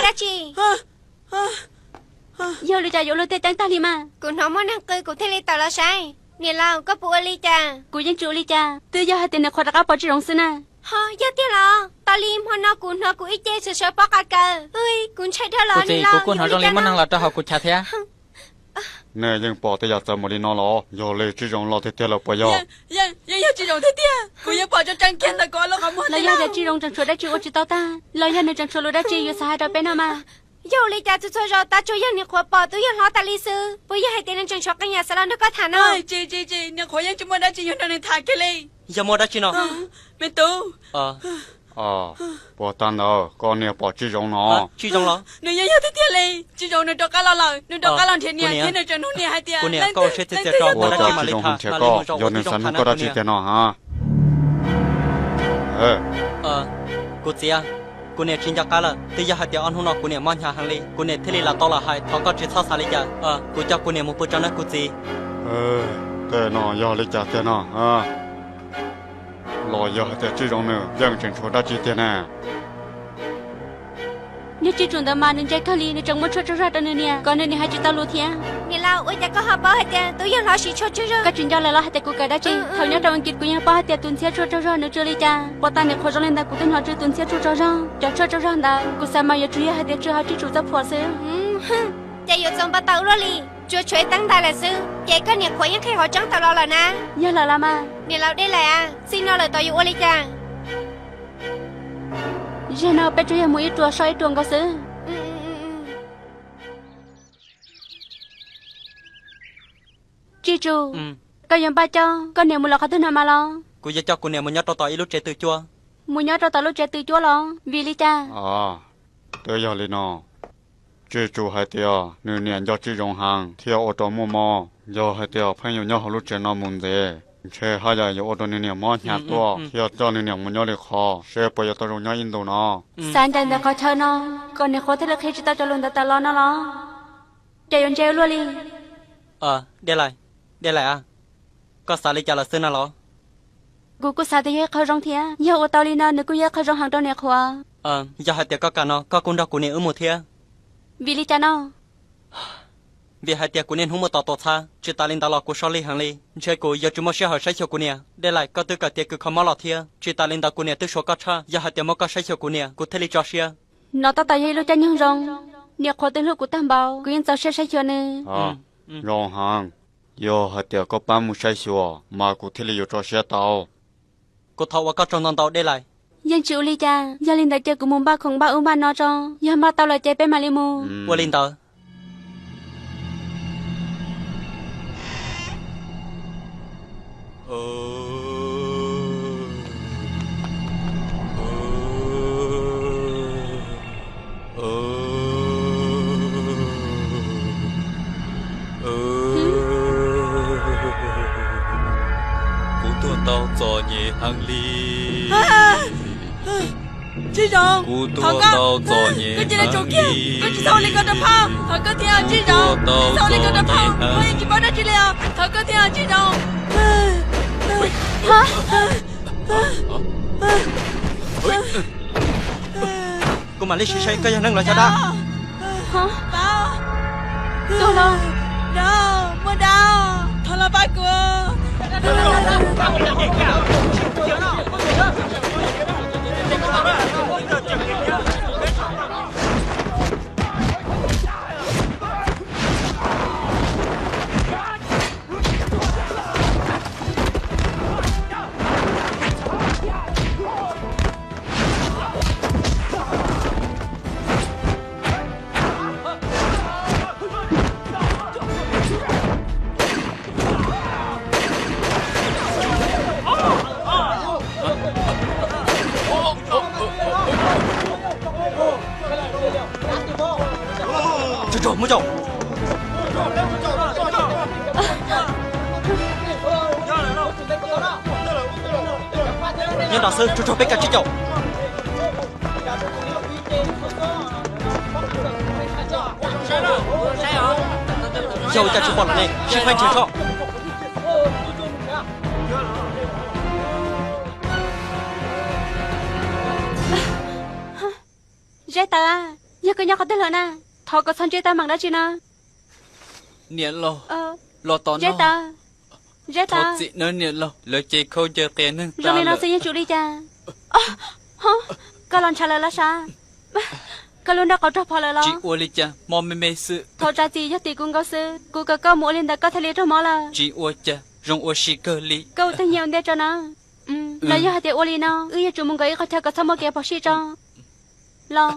Dab tsi? Yog li cas yuav luag tej ceeb tag li mas? Kuv hnov muaj neeg qw kuv thiaj li tawm los saib. Niam laus, koj puas ua li cas? Kuv yeej tsis ua li cas, twb yog hais tias niam qhuav rov qab pom Tswj Zoov xwb na. Ho yog tiag los? Tau li hmo no kuv hnov kuv ib ce sawv sawv pob qa kaws. Kuv ntshai dhau los. Kuv txiv, kuv kuj hnov zoo li muaj neeg los rau hauv kuv chav thiab. Nej yeej pom tej yam txawv mus li no los? Yog li Tswj Zoov los tiag tiag lawm puas yog? Yeej yog Tswj Zoov tiag tiag. Kuv yeej pom tseeb tseeb kiag ntawm kuv ob lub qhov muag. Los yog tias Tswj Zoov tseem tshuav dab tsi ua tsis tau tag, los yog nws tseem tshuav lus dab tsi yuav xav hais rau peb no mas. Yog ua li cas txhua txhua zaus tab tsuas yog niam qhuav pom tub yawg hlob tas li xwb? Puas yog hais tias nws tseem tshuav qee yam xav los nrog koj tham no? Tsis tsis tsis, niam qhuav yeej tsis muaj dab tsi yuav nrog nws tham kiag li. Yog muaj dab tsi no? Me tub. Puas tag ntawd koj niam pom Tswj Zoov no? Tswj Zoov los? Nws yeej yog tiag tiag li. Tswj Zoov nws rov qab los lawm, nws rov qab los nrhiav niam thiab nws tseem nug niam hais tias, kuv niam, koj ua siab txias txias tso, ua cas Tswj Zoov hu nrhiav koj, yog nws xav nug koj dab tsi tiag no ha? Kuv txiv, kuv niam tsis nco qab lawm, twb yog hais tias ob hnub no kuv niam mob hnyav heev li, kuv niam thiaj li lam tau los hais thov koj tsis txhob xav li cas. Kuv coj kuv niam mus pw tso nawb kuv txiv. Tej no yog li cas tiag no? Los yog hais tias Tswj Zoov nws yeej tseem tshuav dab tsi tiag ne? Yog Tswj Zoov ntawd mas nws ntse kawg li, nws tseem muab tshuaj tsaug zog rau nws niam kom nws niam hais tsis tau lus thiab. Niam laus, ua cas koj ho paub hais tias tub yawg hlob siv tshuaj tsaug zog? Koj tsis nco lawm los hais tias kuv kawm dab tsi? Thaum nyob rau Askiv kuv yeej paub hais tias tus ntxhiab tshuaj tsaug zog nws tsw li cas. Puas tag niam qhuav zoo li ntawd kuv twb hnov tsw tus ntxhiab tshuaj tsaug zog. Cov tshuaj tsaug zog ntawd kuv xav mas yuav tsum yog hais tias tsw hauv Tswj Zoov txoj phuam xwb. Ces yuav txaus npau taws luaj li, tsuas tshuav ib teeb ntais lawm xwb ces koj niam qhuav yeej qhia qhov tseeb tawm los lawm na. Yog lawm los mas. Niam laus Dej Laim, txij no lawm tod yuav ua li cas? Zaum no peb tsuas yog mus ib ruam so ib ruam nkaus xwb. Tswj Zoov, koj yuav npaj coj koj niam mus lawm qhov twg no mas los? Kuv yuav coj kuv niam mus nyob rau tom ib lub tsev tw cuab. Mus nyob rau tom lub tsev tw cuab los? Vim li cas? Twb yog li no, Tswj Zoov hais tias nws niam nco Tswj Zoov heev thiaj ua rau muaj mob. Yog hais tias pheej yuav nyob hauv lub tsev no mus ntxiv, ntshe haj yam yuav ua rau nws niam mob hnyav tuaj thiaj coj nws niam mus nyob li qhov, seb puas yuav tau zoo nyob ib ntus no. Xav ncaim ntawm qhov chaw no kom niam qhuav thiaj li qhia tsis tau cov lus ntawd tawm los no los? Ces yuav ntse ua luaj li. Dej Laim, Dej Laim a, koj xav li cas lawm xwb na los? Kuv kuj xav tias yog ib qho zoo thiab, yog ua tau li no nws kuj yog ib qho zoo heev rau niam qhuav. Yog hais tias koj kam no koj kuj nrog kuv niam wb mus thiab. Vim li cas no? Vim hais tias kuv niaj hnub muaj tos tuam txhab, tsis tas li ntawd los kuv so lig heev li, ntshe kuv yuav tsis muaj sij hawm saib xyuas kuv niam. Dej Laim, koj twb kawm tiav kws kho mob los thiab, tsis tas li ntawd kuv niam twb suav koj tshaj, yog hais tias muab koj saib xyuas kuv niam kuv thiaj li tso siab. No tab tom yog ib lub caij nyoog zoo, niam qhuav twb hlub kuv tag npaum, kuv yeej txaus siab saib xyuas nws. Zoo heev, yog hais tias koj pab mus saib xyuas mas kuv thiaj li yuav tso siab tau. Kuv thov ua koj tsaug ntau ntau Dej Laim. Yeej tsis ua li cas, yog li ntawd ces kuv mus npaj khoom npaj ub npaj no tso, yog npaj tau lawm ces peb mam li mus. Ua li ntawd. Kuv tuag tau txom nyem heev li. Tswj Zoov, kuv tuag tau txom nyem, koj cia li tsaus kiag, koj tsis txhob ua li ko rau phauj, thov koj thiab Tswj Zoov, tsis txhob ua li ko rau phauj, phauj yeej tsis paub dab tsi li os, thov koj thiab Tswj Zoov. Kuv mam li sim saib koj yog neeg los xyov dab. Tuag los? Muaj dab, thov los pab kuv. Tsaug tsaug, muab tsaug. Nyob nram xwb, tsaug tsaug, peb kav tsij caum. Yog ua cas tsis pom lawm ne, sib faib nrhiav tso. Zeb Taws, Yog koj nyob qhov twg lawm na? Thov kom txhob ntsib teeb meem dab tsi na. Niam laus, los tom no. Zeb Taw, Zeb Taw. Thov txim nawb niam laus, lawv ces khaub ncaws qias neeg tas lawm. Zoo li no xwb yeej tsis ua li cas. Koj los ntshav lawm los sav? Koj lub nraub qaum rog phom lawm los? Tsis ua li cas, mob me me xwb. Thov zam txim, yog tim kuv nkaus xwb, kuv kom koj mus ua li ntawd koj thiaj li raug mob lawm. Tsis ua cas, zoo ua si kawg li. Koj ua tus nyiam ua ntej tso na. Los yog hais tias ua li no, wb yuav tsum mus nkaum ib qhov chaw kom txhob muaj kev phom sij tso. Los.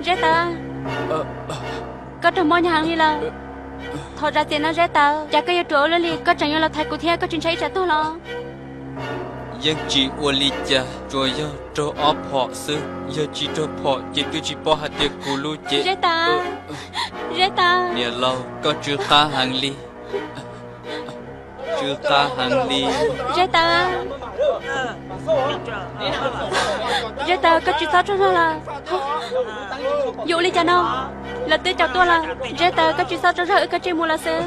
Zeb Taw, koj raug mob nyob heev li lawm. Thov zam txim no Zeb Taw, cas koj yuav ruam ua luaj li, koj tseem yuav los thaiv kuv thiab, koj tsis ntshai ib tsam tuag los? Yeej tsis ua li cas, tsuas yog raug ob phom xwb, yog tsis raug phom ces twb tsis paub hais tias kuv lub cev. Zeb Taw, Zeb Taw. Niam laus, koj tsw qab heev li. Tsw qab heev li. Zeb Taw, Zeb Taw, koj tsis txhob tsaug zog lawm. Yuav ua li cas no? Lawv twb caum tuaj lawm. Zeb Taw, koj tsis txhob tsaug zog, wb kav tsij mus lawm xwb.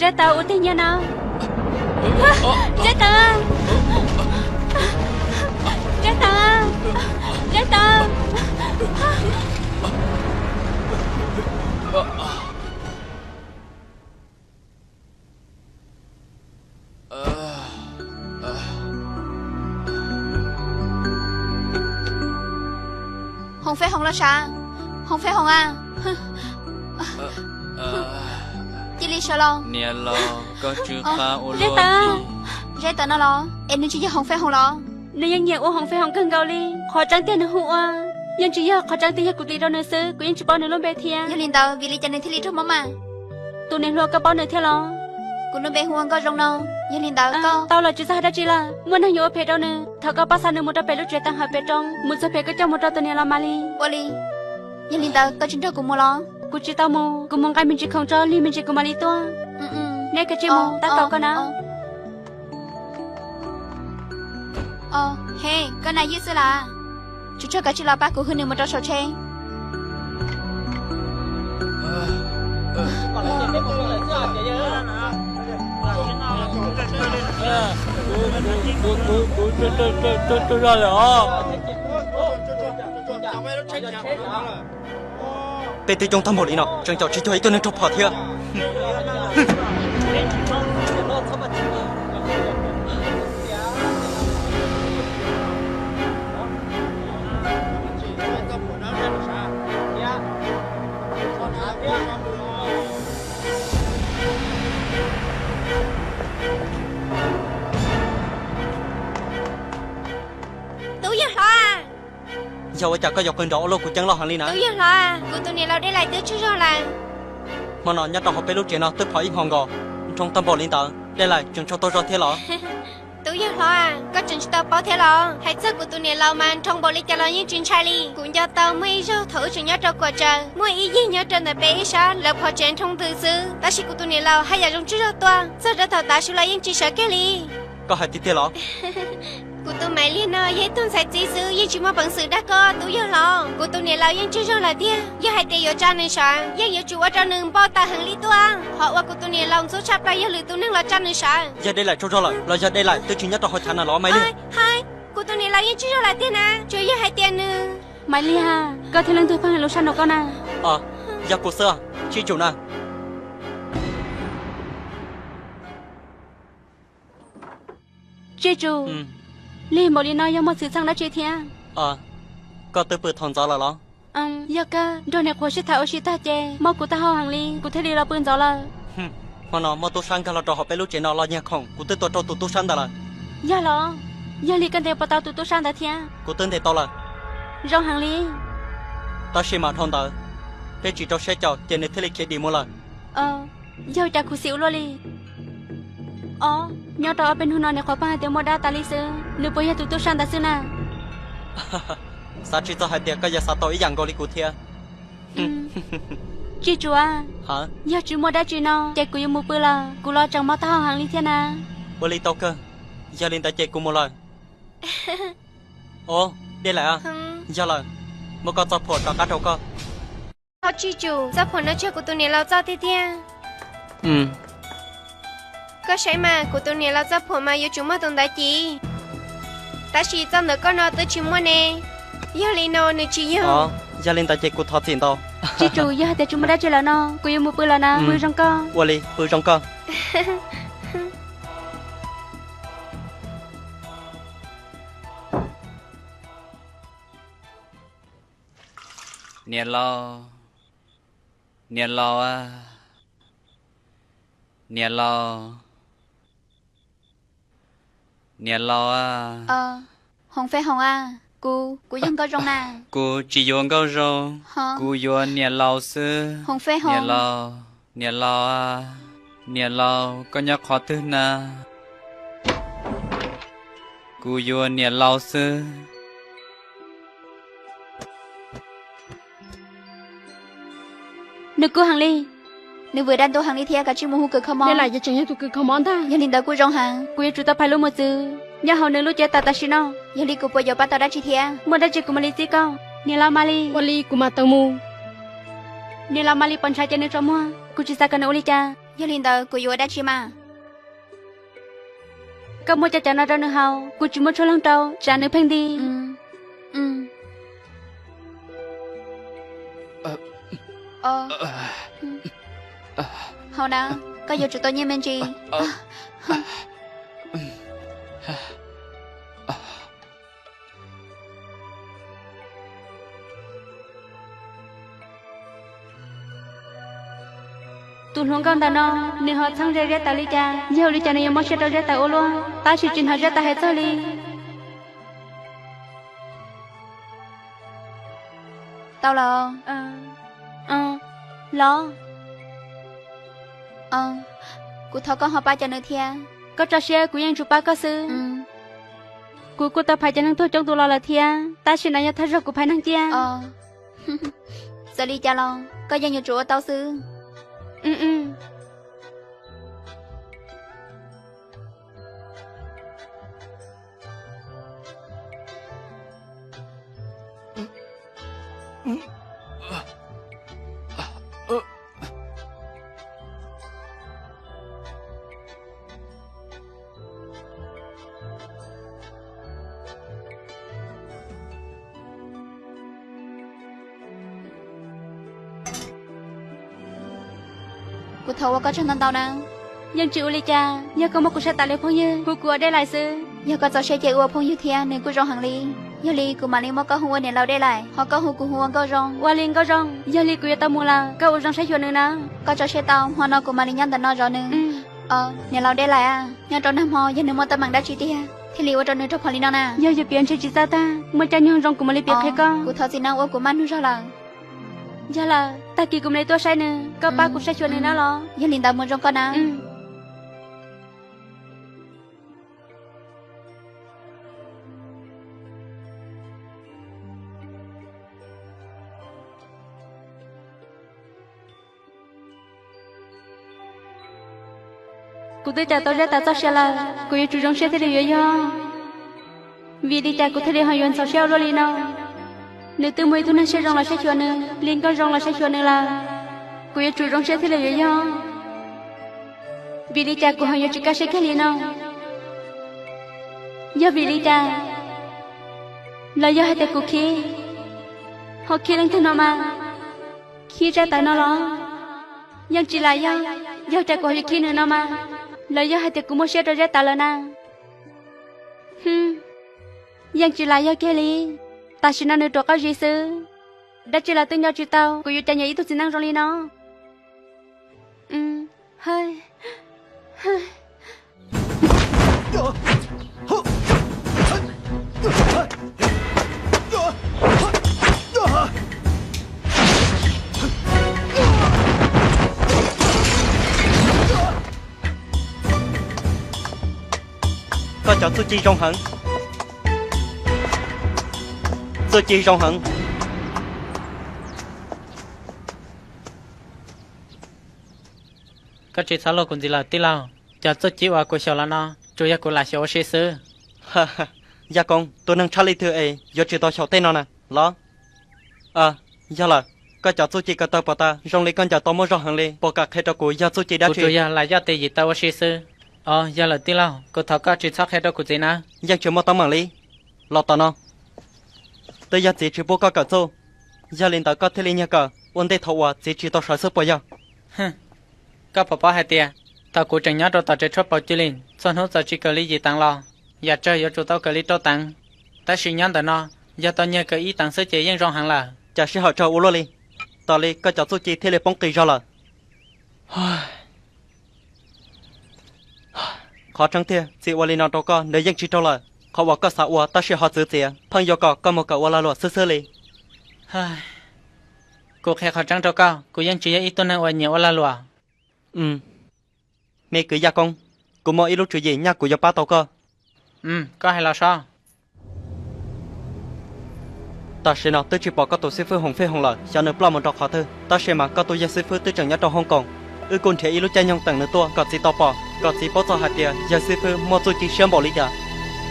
Zeb Taw, ua tib nyiaj na. Zeb Taw, Zeb Taw, Zeb Taw. Hoom Fej Hoom los sav? Hoom Fej Hoom a, cia li sawv los. Niam laus, koj tsw qab ua luaj li. Zeb Taw no los? Es nws tsis yog Hoom Fej Hoom los? Nws yeej nyiam ua Hoom Fej Hoom kawg nkaus li. Qhov tseeb tiag nws hu ua, yeej tsis yog, qhov tseeb tiag yog kuv tis rau nws xwb, kuv yeej tsis paub nws lub npe thiab. Yog li ntawd vim li cas nws thiaj li raug mob mas? Tus niam hluas, koj paub nws thiab los? Kuv lub npe hu ua Nkauj Zoo no. Yog li ntawd koj... Tau los, tsis txhob hais dab tsi lawm. Muaj neeg yuav ua phem rau nws, thov koj pab xa nws mus rau pem lub tsev taub hau pem roob, mus txog pem koj coj mus rau tus niam laus mam li. Ua li. Yog li ntawd koj tsis nrog kuv mus los? Kuv tsis tau mus, kuv mus nqa me ntsis khoom tso, lig me ntsis kuv mam li tuaj. Nej kav tsij mus, tab kaum koj na. He, koj na ywj xwb las. Tsuas tsog kav tsij los pab kuv hwm nws mus rau saum tsheb. Peb twb coob tag npaum li no, tseem caum tsis cuag ib tug neeg raug phom thiab. Tub yawg hlob, yog ua cas koj yuav qw nrov ua luaj kuv ceeb loj heev li na? Tub yawg hlob, kuv tus niam laus Dej Lais twb tsaug zog lawm. Hmo no nyob rau hauv peb lub tsev no twb phom ib hmos nkaus, nroo tag npaum li ntawd Dej Lais tseem tsaug tau zog thiab los? Tub yawg hlob, koj tseem tsis tau paub thiab los? Hais txog kuv tus niam laus mas nroo npaum li cas los yeej tsis ntshai li. Kuv nco tau muaj ib zaug thaum wb tseem nyob rau Kuam Tsaws, muaj ib yig nyob rau ntawm peb ib sab, lawv phom tsev nroo ntws xwb, tab sis kuv tus niam laus haj yam zoo tsaug zog tuaj, txog rau thaum tav su los yeej tsis sawv kiag li. Koj hais tiag tiag los? Kuv tus Maiv Liag no yog ib tug ntxhais txib xwb, yeej tsis muaj peev xwm dag koj tub yawg hlob. Kuv tus niam laus yeej tsaug zog lawm tiag, yog hais tias yuav tsa nws sav, yeej yuav tsum ua rau nws npau taws heev li tuaj. Qhov uas kuv tus niam laus ntxub tshaj plaws yog lwm tus neeg los tsa nws sav. Yog Dej Lais tsaug zog lawm los yog Dej Lais twb tsis nyob rau hauv chav no los Maiv Liag? Kuv tus niam laus yeej tsaug zog lawm tiag na, tsuas yog hais tias nws... Maiv Liag, koj thiaj leej twg pheej hais lus sab nraum koj na? Yog kuv xwb, Tsij Tsum na. Tsij Tsum, lig npaum li no yog muaj xwm txheej dab tsi thiab? Koj twb pw thaum ntxov lawm los? Yog kawg, nrog niam qhuav sib tham ua si tag ces mob kuv taub hau heev li, kuv thiaj li los pw ntxov lawm. Hmo no muaj tub sab nkag los rau hauv peb lub tsev no los nyiag khoom, kuv twb tua rau tus tub sab ntawd lawm. Yog los? Yog li koj ntes puas tau tus tub sab ntawd thiab? Kuv twb ntes tau lawm. Zoo heev li. Tab sis mas dhau ntawd, peb tsis rau siab caum ces nws thiaj li khiav dim mus lawm. Yog cas khuv xim ua luaj li. Os, nyob rau ob peb hnub no niam qhuav pheej hais tias muaj dab tas li xwb, nws puas yog tus tub sab ntawd xwb na? Xav tsis txog hais tias koj yuav xav tau ib yam nkaus li kuv thiab. Tsij Tsuas, yog tsis muaj dab tsi no ces kuv yuav mus pw lawm, kuv los tseem mob taub hau heev li thiab na. Ua li tau kawg, yog li ntawd ces kuv mus lawm. Os, Dej Laim, yog lawm, muab koj txoj phuam rov qab rau koj. Tsij Tsuas, txoj phuam no yog kuv tus niam laus txoj tiag tiag. Koj saib mas, kuv tus niam laus txoj phuam mas yuav tsum muaj tus ntawd ci, tab sis txoj ntawm koj no twb tsis muaj ne. Yog li no nws tsis yog. Yog li ntawd ces kuv thov txim ntau. Tsij Tsuas, yog hais tias tsis muaj dab tsi lawm no kuv yuav mus pw lawm na. Pw zoo koj. Ua li, pw zoo koj. Niam laus, niam laus, niam laus, niam laus. Hoov Fej Hoov a, kuv, kuv yog Nkauj Zoo na. Kuv tsis yuav Nkauj Zoo, kuv yuav niam laus xwb. Hoov Fej Hoov. Niam laus, niam laus, niam laus, koj nyob qhov twg na? Kuv yuav niam laus xwb. Nws kub heev li, nws vwm dab ntub heev li thiab, kav tsij mus hu kws kho mob. Dej Laim ces tseem yog tus kws kho mob ntag. Yog li ntawd kuj zoo heev, kuv yuav tsum tau phais lub mos txwv nyob hauv nws lub cev taws tam sim no. Yog li kuv puas yuav pab tau dab tsi thiab? Muaj dab tsi kuv mam li txib koj. Niam laus Malis. Ua li kuv mam tau mus. Niam laus Malis pom ntshav ces nws tsaus muag, kuv tsis xav kom nws ua li cas. Yog li ntawd kuv yuav ua dab tsi mas? Koj muab cov cawv no rau nws haus, kuv tsis muab tshuaj loog rau, tsam nws pheej nti. Haus na, koj yuav tsum tau nyiaj me ntsis. Tus hluas nkauj ntawm no, nws ho txheeb ze Zeb Taws li cas? Yog ua li cas nws yuav mob siab rau Zeb Taws ua luaj, tab sis tsis hnov Zeb Taws hais txog li. Tau los? Los. Kuv thov koj ho pab cov nws thiab. Koj tso siab, kuv yeej tsum pab koj xwb. Kuv kuj tau phais cov neeg tuag coob tus los lawm thiab, tab sis no yog thawj zaug kuv phais neeg ciaj. Txawm li cas los koj yeej yuav tsum ua tau xwb. Kuv thov ua koj tsaug ntau ntau na. Yeej tsis ua li cas, yog koj muab kuv saib tas li phooj ywg, kuv kuj ua Dej Laim xwb. Yog koj txaus siab ces ua phooj ywg thiab nws kuj zoo heev li. Yog li kuv mam li muab koj hu ua niam laus Dej Laim, ho koj hu kuv hu ua Nkauj Zoo. Ua li Nkauj Zoo, yog li kuv yuav tau mus lawm, koj ua zoo saib xyuas nws na. Koj tso siab tau, hmo no kuv mam li nyob ntawm no zov nws. Niam laus Dej Laim a, nyob rau nag hmo yog nws muaj teeb meem dab tsi tiag thiaj li ua rau nws raug phom li no na? Yog yuav piav ntshe tsis txaj tag, muaj caij nyoog zoo kuv mam li piav qhia koj. Kuv thov txim nawb, ua kuv maj nug zog lawm. Yog lawm, tag kis kuv mam li tuaj saib nws, koj pab kuv saib xyuas nws na los? Yog li ntawd mus zoo koj na. Kuv twb cawm tau Zeb Taws txoj sia lawm, kuv yuav tsum zoo siab thiaj li yuav yog. Vim li cas kuv thiaj li ho yuav ntxhov siab ua luaj li no? Nws twb muaj ib tug neeg siab zoo los saib xyuas nws, li Nkauj Zoo los saib xyuas nws lawm. Kuv yuav tsum zoo siab thiaj li yuav yog. Vim li cas kuv ho yuav tsis kaj siab kiag li no? Yog vim li cas? Los yog hais tias kuv khib, ho khib leej twg no mas? Khib Zeb Taws no los? Yeej tsis lam yog. Yog cas kuv ho yuav khib nws no mas? Los yog hais tias kuv muaj siab rau Zeb Taws lawm na? Yeej tsis lam yog kiag li. Tam sim no nws ruam qab zis xwb, dab tsi los twb nco tsis tau, kuv yuav cas nyiam ib tug txiv neej zoo li no. Koj cov txuj ci zoo heev. Txuj ci zoo heev. Koj tsis txhob luag kuv ntxiv lawm tij laug, cov txuj ci uas kuv xyaum los no tsuas yog kuv lam xyaum ua si xwb. Yaj Koob, tus neeg tshaj lij twg es yuav tsis tau xyaum tej no na los? Yog lawm, koj cov txuj ci ko taw pos tas zoo li koj ncaws tau muaj zog heev li, puas kam qhia rau kuv yog txuj ci dab tsi? Kuv tsuas yog lam yoj tes yim taw ua si xwb. Os, yog lawm tij laug, kuv thov koj tsis txhob qhia rau kuv txiv na. Yeej tsis muaj teeb meem li. Los tom no. Twb yog txiv tsis pub koj kawm txuj, yog li ntawd koj thiaj li nyiag kawm ua ntej thaum uas txiv tsis tau sawv xwb puas yog? Koj puas paub hais tias thaum kuv tseem nyob rau tom tsev tshuaj Paus Ci Lim txhua hnub txawm tsis kawm li yim teev los yam tsawg yuav tsum tau kawm li rau teev, tab sis nyob ntawm no yog tau nyiag kawm ib teev xwb ces yeej zoo heev lawm. Cas sij hawm tsawg ua luaj li, tos li koj cov txuj ci thiaj li poob qis zog lawm. Qhov tseeb tiag txiv ua li no rau koj nws yeej tsis raug lawm. Qhov uas koj xav ua tab sis ho txwv txiav pheej yuav kom koj mus kawm ua lag luam xwb xwb li. Kuv qhia qhov tseeb rau koj, kuv yeej tsis yog ib tug neeg uas nyiam ua lag luam. Me kwv Yaj Koob, kuv muaj ib lub tswv yim nyaj kuv yuav pab tau koj. Koj hais los soj. Tam sim no twb tsis pom koj tus xib fwb Hoom Fej Hoom lawm, xyov nws ploj mus rau qhov twg, tab sis mas koj tus yawg xib fwb twb tseem nyob rau Hong Kong. Wb kuj nrhiav ib lub caij nyoog teem nws tuaj kom txiv tau pom, kom txiv paub txog hais tias yawg xib fwb muaj txuj ci siab npaum li cas.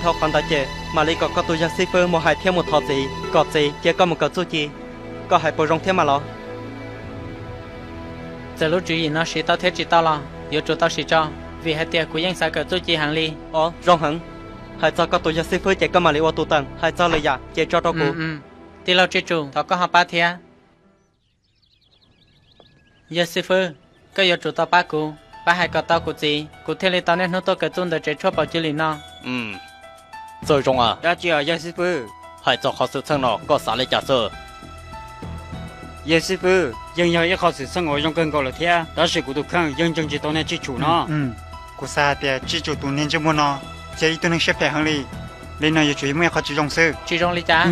Dhau qhov ntawd ces mam li kom koj tus yawg xib fwb mus hais thiab mus thov txiv kom txiv cia koj mus kawm txuj ci. Koj hais puas zoo thiab mas los? Txawm lub tswv yim no siv tau thiab tsis tau los yuav tsum tau siv tso, vim hais tias kuv yeej xav kawm txuj ci heev li. Os, zoo heev. Hais txog koj tus yawg xib fwb ces koj mam li ua tus teem, hais txog lwm yam ces tso rau kuv. Tij laug Tsij Tsum, thov koj ho pab thiab. Yawg xib fwb, koj yuav tsum tau pab kuv, pab hais kom tau kuv txiv, kuv thiaj li tau niaj hnub tuaj kawm txuj ntawm tsev tshuaj Paus Ci Lim no. Txawj zoo a. Dab tsi os yawg xib fwb? Hais txog qhov xwm txheej no koj xav li cas xwb? Yawg xib fwb, yeej yog ib qho xwm txheej uas zoo kawg nkaus lawm thiab, tab sis kuv tus kheej yeej ntseeg tsis tau niag Tsij Tsum no. Kuv xav hais tias Tsij Tsum tus niag ntsej muag no yog ib tug neeg siab phem heev li. Li no yuav tsum yog muaj ib qho tsis zoo xwb. Tsis zoo li cas?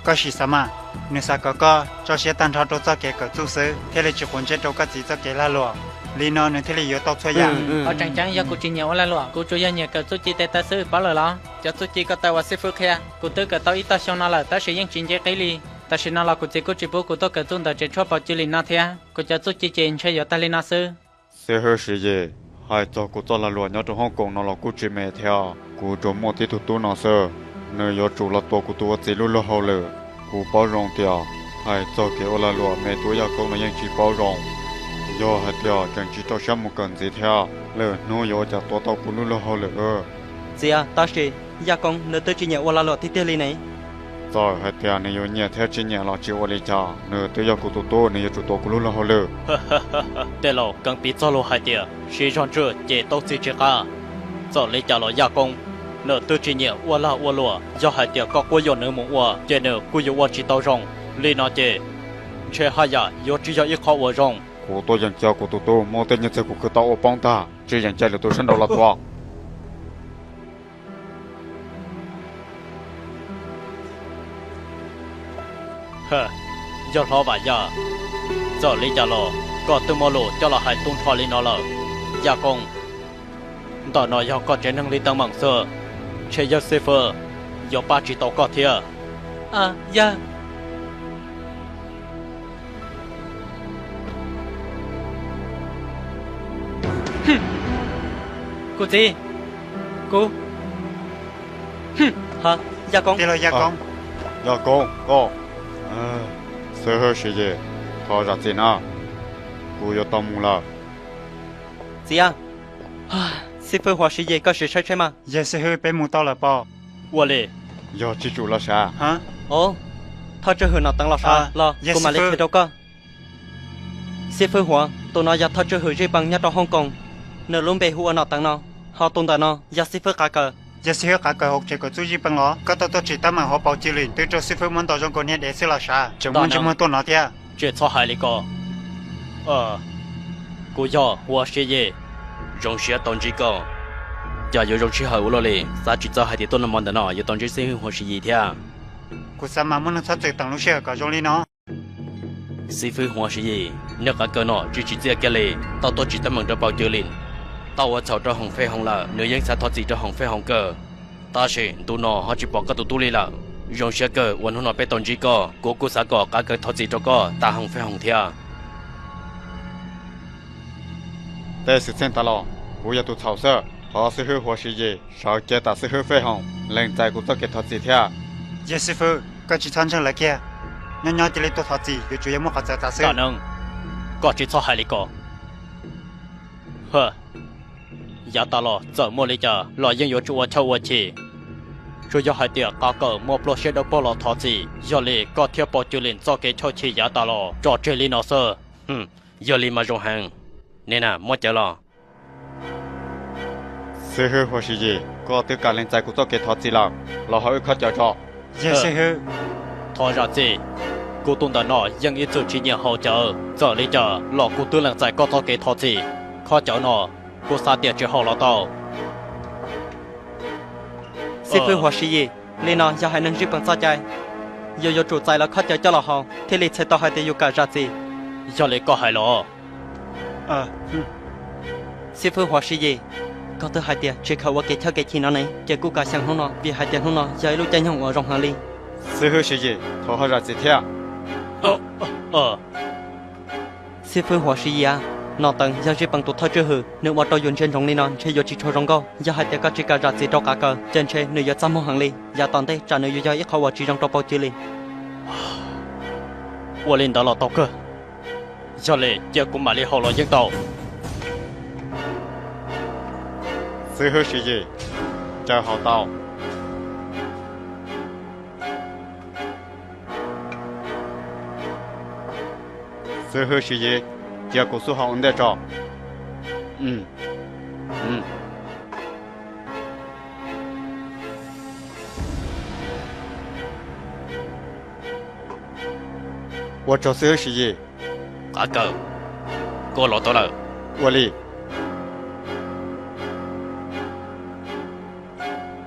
Koj sim xav mas, nws xav kom koj tso siab tag nrho rau txoj kev kawm txuj xwb, thiaj li tsis quav ntsej rau koj txiv txoj kev lag luam. Li no nws thiaj li yuav tau txhua yam. Qhov tseem ceeb yog kuv tsis nyiam ua lag luam, kuv tsuas yog nyiam kawm txuj ci tes taw xwb, paub lawm los? Cov txuj ci ko taw uas xib fwb qhia, kuv twb kawm tau ib tog xyoo no lawm tab sis yeej tsis nce qib li. Tam sim no los kuv txiv kuj tsis pub kuv tuaj kawm txuj ntawm tsev tshuaj Paus Ci Lim no thiab, kuv cov txuj ci ces ntshe yuav tag li no xwb. Xib hwb Siv Yis, hais txog kuv txoj lag luam nyob rau Hong Kong no los kuj tsis me thiab, kuv tsuas muaj tib tug tub no xwb, nws yuav tsum los tuav kuv tus ua txiv lub luag hauj lwm. Kuv paub zoo tias hais txog kev ua lag luam me tub Yaj Koob no yeej tsis paub zoo. Yog hais tias tseem tsis rau siab mus kawm ntxiv thiab, lwm hnub yuav ua cas tuav tau kuv lub luag hauj lwm. Txiv, tab sis Yaj Koob nws twb tsis nyiam ua lag luam tiag tiag li ne. Txawm hais tias nws yuav nyiam thiab tsis nyiam los tsis ua li cas, nws twb yog kuv tus tub, nws yuav tsum tuav kuv lub luag hauj lwm. Tej laus, keev piv txog lus hais tias siv zog ntswj ces tau txiv tsis qab. Txawm li cas los Yaj Koob nws twb tsis nyiam ua lag ua luam, yog hais tias koj quab yuam nws mus ua ces nws kuj yuav ua tsis tau zoo. Li no ces ntshe haj yam yuav tsis yog ib qho uas zoo. Kuv tuaj yeem cia kuv tus tub muab tej nyiaj txiag kuv khwv tau ua poob tag, tsis yeem cia lwm tus sab nraud los tuav. Yog hlob Vam Yaj, txawm li cas los koj twb muaj lus coj los hais tu nrho li no lawm. Yaj Koob, ntawm no yog koj tsev neeg li teeb meem xwb, ntshe yawg xib fwb yuav pab tsis tau koj thiab. Yawg, kuv txiv, kuv, Yaj Koob, Yaj Koob, koj, xib hwb Siv Yis, thov zam txim na, kuv yuav tau mus lawm. Txiv, xib fwb Huas Siv Yis, koj sim saib saib mas. Yawg xib hwb, peb mus tau lawm pob? Ua li. Yog Tsij Tsum los sav? Thawj tswj hwm Nom Teev los sav los kuv mam li qhia rau koj. Xib fwb Huas, tus no yog thawj tswj hwm Zij Pees nyob rau Hong Kong, nws lub npe hu ua Nom Teev no, ho tus ntawm no yog xib fwb Qav Kaws. Yog xib hwb Qav Kaws hauv tsev kawm txuj Zij Pees los? Koj tau tuaj tsim teeb meem hauv paus Ci Lim twb raug xib fwb muab ntaus zoo nkaus niag dev xwb los sav, tseem muaj ntsej muag tuaj no thiab. Tsis txhob hais li ko. Kuv yog Huas Siv Yis, zoo siab tau ntsib koj. Cas yuav zoo sij hawm ua luaj li, xav tsis txog hais tias tuaj noj mov ntawm no yuav tau ntsib xib hwb Huas Siv Yis thiab. Kuv xav mas muaj neeg txhob txwm teem lub sij hawm kom zoo li no. Xib fwb Huas Siv Yis, niag Qav Kaws no tsis tsim txiaj kiag li, tau tuaj tsim teeb meem rau paus Ci Lim, tau ua txhaum rau Hoom Fej Hoos lawm, nws yeej xav thov txim rau Hoom Fej Hoos kawg. Tab sis ntu no ho tsis pom koj tus tub li lawm. Zoo siab kawg uas hnub no peb tau ntsib koj, kuv kuj xav kom Qav Kaws thov txim rau koj tas Hoom Fej Hoos thiab. Tej xwm txheej tas los kuv yog tus txhaum xwb. Thov xib hwb Huas Siv Yis sawv cev tam xib hwb Fej Hoom lees txais kuv txoj kev thov txim thiab. Yawg xib fwb, koj tsis txhob ntseeg lawv kiag. Nyob nyob cia li tuaj thov txim yuav tsum yog muaj qhov txawv tas xwb. Koj tsis txhob hais li ko. Yav tas los txawm muaj li cas los yeej yuav tsum ua chawj ua chim. Tsuas yog hais tias qav kawm muaj pluaj siab dawb paug los thov txim, yog li koj thiab Pau Cw Lim txoj kev chawj chim yav tas los tso tseg li no xwb. Yog li mas zoo heev. Niam na, muab cawv los. Xib hwb Huas Siv Yis, koj twb kam lees txais kuv txoj kev thov txim lawm, los ho wb khaub cawv tso. Thov zam txim, kuv tus ntawm no yeej ib txwm tsis nyiam haus cawv, txawm li cas los kuv twb lees txais koj txoj kev thov txim. Khaub cawv no, kuv xav tias tsis haum los tau. Xib fwb Huas Siv Yis, li no yog haiv neeg zij peem txoj cai, yus yuav tsum txais lawv khaub cawv coj los haus thiaj li txhais tau hais tias yus kam zam txim. Yog li koj hais los? Xib fwb Huas Siv Yis, koj twb hais tias tsis khaws ua kev chawj kev chim no ne, ces kuj kam xyeem hnub no, vim hais tias hnub no yog ib lub caij nyoog uas zoo heev li. Xib hwb Siv Yis, thov ho zam txim thiab. Xib fwb Huas Siv Yis, Nom Teev yog zij peem tus thawj tswj hwm, nws ua rau yus ntsia ntsoov li no ntshe yuav tsis tshua zoo nkauj. Yog hais tias koj tsis kam zam txim rau qav kawm, ces ntshe nws yuav txaj muag heev li. Yav tom ntej tsam nws yuav yog ib qho uas tsis zoo rau Pau Cw Lim. Ua li ntawd los tau kawg. Yog li cia kuv mam li haus los yeej tau. Xib hwb Siv Yis, caw haus tau. Xib hwb Siv Yis, cia kuv xub haus ua ntej tso. Ua tsaug xib hwb Siv Yis. Qav Kawm, koj los tau lawm. Ua li.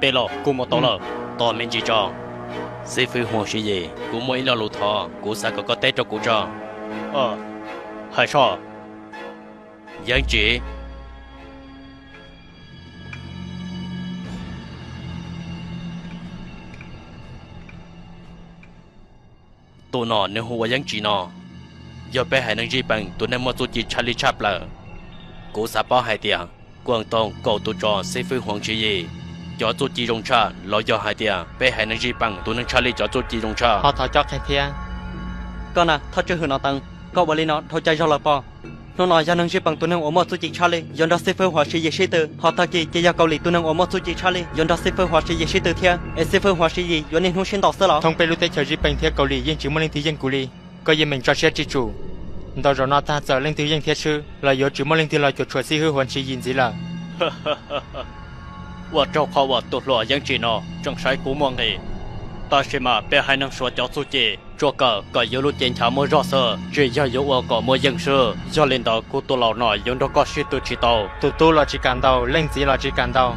Peb los kuj mus tau lawm. Tos me ntsis tso. Xib fwb Huas Siv Yis, kuv muaj ib lo lus thov, kuv xav kom koj teb rau kuv tso. Hais soj. Yeeb Tsim. Tus nom nws hu ua Yeeb Tsim no, yog peb haiv neeg zij peem tus neeg muaj txuj ci tshaj lij tshaj plaws. Kuv xav paub hais tias, kuv tau kaum tus tsov xib fwb Huas Siv Yis, cov txuj ci zoo tshaj los yog hais tias peb haiv neeg zij peem tus neeg tshaj lij cov txuj ci zoo tshaj? Ho thov cob qhia thiab. Koj na, thawj tswj hwm Nom Teev, koj ua li no dhau cai zog lawm pob? Hnub no yog neeg zij peem tus neeg uas muaj txuj ci tshaj lij yuav nrog xib fwb Huas Siv Yis sib tw, ho tag kis ces yog Kaus Lim tus neeg uas muaj txuj ci tshaj lij yuav nrog xib fwb Huas Siv Yis sib tw thiab, es xib fwb Huas Siv Yis yuav niaj hnub sib ntaus xwb los? Thoob peb lub teb chaws zij peem thiab Kaus Lim yeej tsis muaj leej twg yeej kuv li. Koj yeej meem tso siab tswj tsum. Ntaus zaum no tag txawm leej twg yeej thiab swb los yuav tsis muaj leej twg los cuam tshuam xib fwb Huas Siv Yis ntxiv lawm. Ua tsaug qhov uas tus hluas Yeeb Tsim no tseem saib kuv muaj nqis. Tab sis mas peb haiv neeg Suav cov txuj ci tsuas kawm kom yuav lub cev nchav muaj zog xwb, tsis yog yuav ua kom muaj yeej xwb. Yog li ntawd kuv tus laus no yuav nrog koj sib tw tsis tau. Tus tub los tsis kam ntaus, leej txiv los tsis kam ntaus,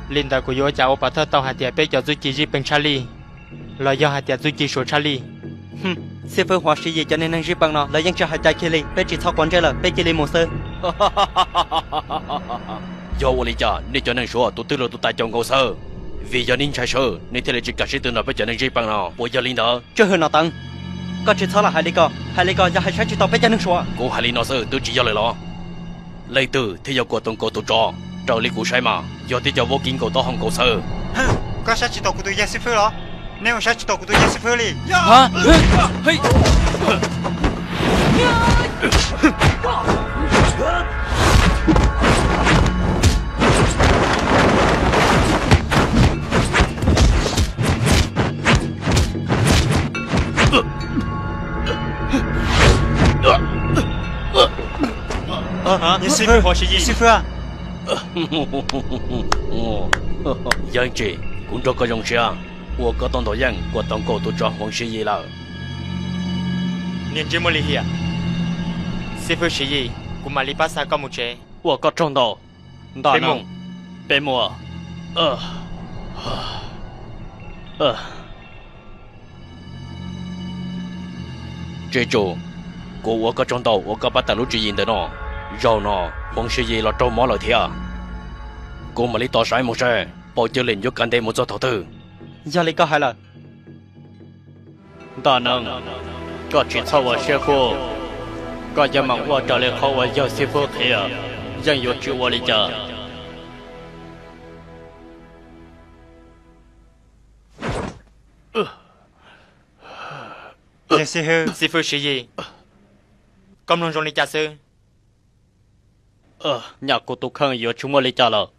li ntawd kuv yuav ua cas ua pov thawj tau hais tias peb cov txuj ci zij peem tshaj lij, los yog hais tias txuj ci Suav tshaj lij? Xib fwb Huas Siv Yis cov niag neeg zij peem no lawv yeej tsis hais cai kiag li, peb tsis txhob quav ntsej lawm, peb cia li mus xwb. Yog ua li cas nej cov neeg Suav tus twg los tus tas caus nkaus xwb? Vim yog nej ntshai swb nej thiaj li tsis kam sib tw nrog peb cov neeg zij peem no, puas yog li ntawd? Tswj hwm Nom Teev, koj tsis txhob lam hais li ko, hais li ko yog hais saib tsis taus peb cov neeg Suav. Kuv hais li no xwb twb tsis yog lawm los? Leej twg thiaj yog Kuam Toom Kaus tus tsov? Raws li kuv saib mas yog tib co vaub kib nkaus taub hau nkaus xwb. Koj saib tsis taus kuv tus yawg xib fwb los? Nej ua saib tsis taus kuv tus yawg xib fwb li. Xib fwb, xib fwb. Yeej tsis, kuv nrog koj zoo siab uas koj tau ntaus yeej Kuam Toom Kaus tus tsov Huas Siv Yis lawm. Niag ntsej muag lim hiam. Xib fwb Siv Yis, kuv mam li pab xa koj mus tsev. Ua koj tsaug ntau. Ntam no, peb mus. Tswj tsum, kuv ua koj tsaug ntau uas koj pab tawm lub tswv yim ntawm no. Zaum no Huas Siv Yis los raug mob lawm thiab. Kuv mam li tos saib mus seb Paus Cwj Lim yuav kav ntev mus txog thaum twg. Yog li koj hais lawm. Ntam no, koj tsis txhob ua siab kub. Koj yuav mam ua raws li qhov uas yawg xib fwb qhia. yeej yuav tsis ua li cas. Yawg xib hwb. Xib fwb Siv Yis, koj mloog zoo li cas xwb? Nyaj kuv tus kheej yuav tsis muaj li cas lawm.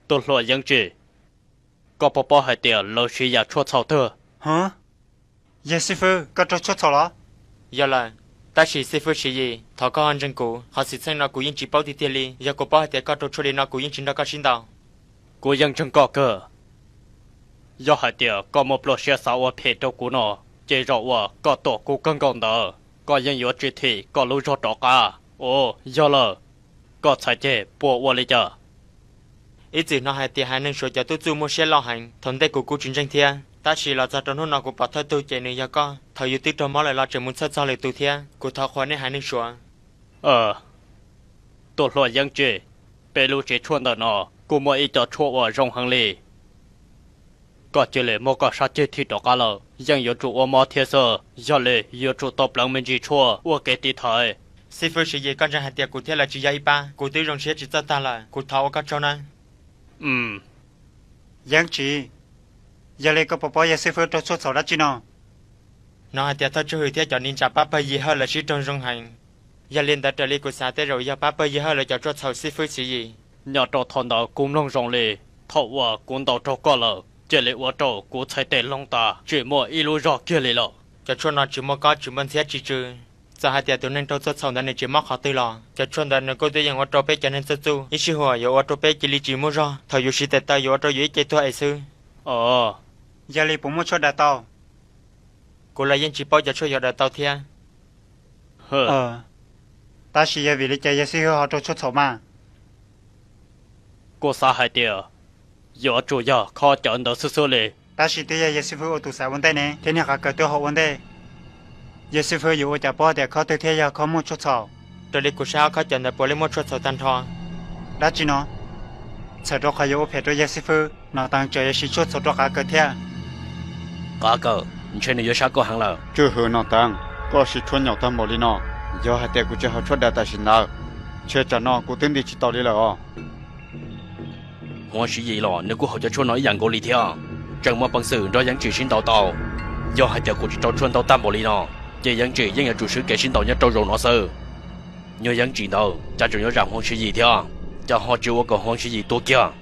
Tus hluas Yeeb Tsim, koj puas paub hais tias lawv siv yam tshuaj txhaum twg? Yawg xib fwb, koj raug tshuaj txhaum los? Yog lawm, tab sis xib fwb Siv Yis, thov koj ho ntseeg kuv, qhov xwm txheej no kuv yeej tsis paub tiag tiag li. Yog kuv paub hais tias koj raug tshuaj li no kuv yeej tsis nrog koj sib ntaus. Kuv yeej ntseeg koj kawg. Yog hais tias koj muaj pluaj siab xav ua phem rau kuv no, ces zaum uas koj tuam kuv kawg nkaus ntawd, koj yeej yuav tsis thim koj lub zog rov qab. Ua yog lawm, koj txhais ceg puas ua li cas? Ib txwm hnov hais tias haiv neeg Suav cov tub txuj muaj siab loj heev, thaum ntej kuv kuj tsis ntseeg thiab, tab sis los txog rau hnub no kuv pom thawj tug ces nws yog koj. Thaum yus twb raug mob lawm los tseem mus txhawj txog lwm tus thiab, kuv thov qhuas nej haiv neeg Suav. Tus hluas Yeeb Tsim, peb lub tsev tshuaj ntawm no kuj muaj ib co tshuaj uas zoo heev li. Koj cia li muab koj sab ceg thim rov qab lawm, yeej yuav tsum ua mob thiab xwb. Yog li yuav tsum tau pleev me ntsis tshuaj ua kev tiv thaiv. Xib fwb Siv Yis, koj ntseeg hais tias kuv thiab lawv tsis yog ib pab, kuv twb zoo siab tsis txawj tag lawm, kuv thov ua koj tsaug nawb. Yeeb Tsim, yog li koj puas paub yawg xib fwb raug tshuaj txhaum dab tsi no? Hnov hais tias Thawj Tswj Hwm thiab cov ninja pab pawg Yig Hawj lawv sib raug zoo heev. Yog li ntawd raws li kuv xav tej zaum yog pab pawg Yig Hawj lawv cov tshuaj txhaum xib fwb Siv Yis. Nyob rau thaum ntawd kuv mloog zoo li, thaum uas kuv ntaus raug koj lawm, cia li ua rau kuv txhais tes loo tas tsis muaj ib lub zog kiag li lawm. Cov tshuaj no tsis muaj kob tsis muaj ntxhiab tsis tsw. Txawm hais tias tus neeg raug tshuaj txhaum ntawd nws tsis mob qhov twg los, cov tshuaj ntawd nws kuj twb yeej ua rau peb cov neeg txawj txuj ib sij huam yuav ua rau peb cia li tsis muaj zog, thaum yus siv tes taw yuav ua rau yus ib ce tuag es xwb. Yog li puas muaj tshuaj daws tau? Kuv los yeej tsis paub cov tshuaj yuav daws tau thiab. Tab sis yog vim li cas yawg xib fwb ho raug tshuaj txhaum mas? Kuv xav hais tias yuav tsum yog khob cawv ntawd xwb xwb li. Tab sis twb yog yawg xib fwb ua tus xaiv ua ntej ne, thiab niag qav kaws twb ho ua ntej. Yawg xib fwb yuav ua cas paub tias khob twg thiaj yog khob muaj tshuaj txhaum? Raws li kuv saib ob khob cawv ntawd puav leej muaj tshuaj txhaum tag nrho. Dab tsi no? Txhawm rau qhov yuav ua phem rau yawg xib fwb, Nom Teev tseem yuav siv tshuaj txhaum rau qav kaws thiab. Qav kaws, ntshe nws yuav sab koj heev lawm. Tswj hwm Nom Teev, koj siv tshuaj nyaum tag npaum li no, yog hais tias kuv tsis haus tshuaj daws tam sim ntawd, ntshe tsam no kuv twb nti tsis tau li lawm os. Huav Siv Yis los nws kuj haus cov tshuaj no ib yam nkaus li thiab, tseem muaj peev xwm nrog Yeeb Tsim sib ntaus tau. Yog hais tias kuv tsis rau tshuaj ntau tag npaum li no, ces Yeeb Tsim yeej yuav tsum swb kev sib ntaus nyob rau zaum no xwb. Nyuag Yeeb Tsim ntawd cas tseem yuav zam Huav Siv Yis thiab, cas ho tsis ua kom Huav Siv Yis tuag kiag.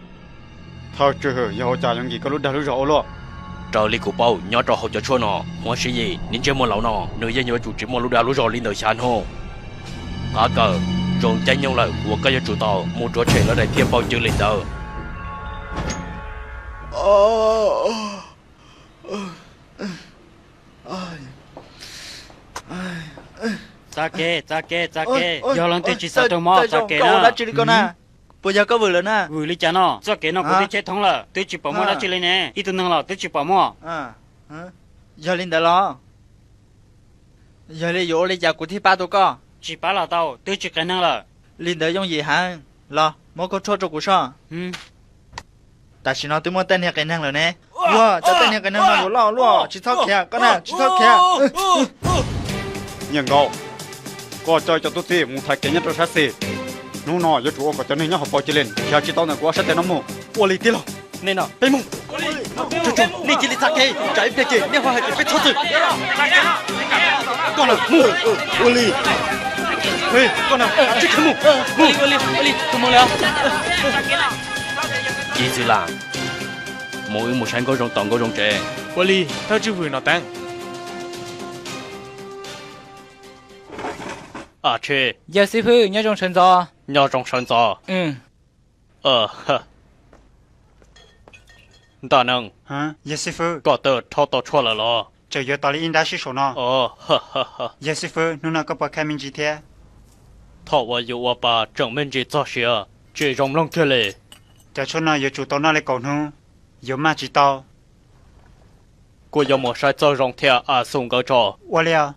Thawj tswj hwm, yog ua cas yuav nkim koj lub dag lub zog ua luaj? Raws li kuv paub, nyob rau hauv cov tshuaj no, Huav Siv Yis niag ntsej muag laus no nws yeej yuav tsum tsis muaj lub dag lub zog li ntawm xya hnub. Qav kaws, zoo caij nyoog lawm uas koj yuav tsum tau mus rhuav tshem lawv daim phiaj npau cw li ntawd. Txav kev, txav kev, txav kev, yog leej twg tsis xav raug mob txav kev na. Puas yog koj vwm lawm na? Vwm li cas no? Txoj kev no kuv twb cheb thoob lawm, twb tsis pom muaj dab tsi li ne, ib tug neeg los twb tsis pom muaj. Yog li ntawd los? Yog li yuav ua li cas kuv thiaj pab tau koj? Tsis pab los tau, twb tsis qias neeg lawm. Li ntawd yooj yim heev, los muab koj tshuaj rau kuv soj. Tam sim no twb muaj tej niag qias neeg lawm ne. Ua, cov tej niag qias neeg no yuav loj luaj, tsis txhob khiav koj na, tsis txhob khiav. Nyiaj Nkaus, koj coj cov tub txib mus thaiv kev nyob rau sab xis. Hnub no yuav tsum ua kom cov neeg nyob hauv paus cia li khiav tsis tau ntawm kuv ob sab tes no mus. Ua li tij laug. Nej no peb mus. Nej cia li txav kev, tsam ib pliag ces nej ho hais tias peb txhob txwm. Koj na mus. Ua li. Koj na tsis khiav mus. Mus. Ib txwm lam mus, wb mus saib Nkauj Zoo tom Nkauj Zoo tsev. Ua li, thawj tswj hwm Nom Teev. Yawg xib fwb, nyob zoo sawv ntxov. Nyob zoo sawv ntxov. Ntaj Neeb, yawg xib fwb, koj twb rhaub tau tshuaj lawm los? Tseem yuav tos li ib nrab sib saum no. Yawg xib fwb, hnub no koj puas khaij me ntsis thiab? Thaum uas yus ua pa tseem me ntsis txog siav, tsis zoo mloog kiag li. Cov tshuaj no yuav tsum tau noj li kaum hnub, yuav maj tsis tau. Kuv yuav mus saib Txawj Zoo thiab A Xu nkawd tso. Ua li os.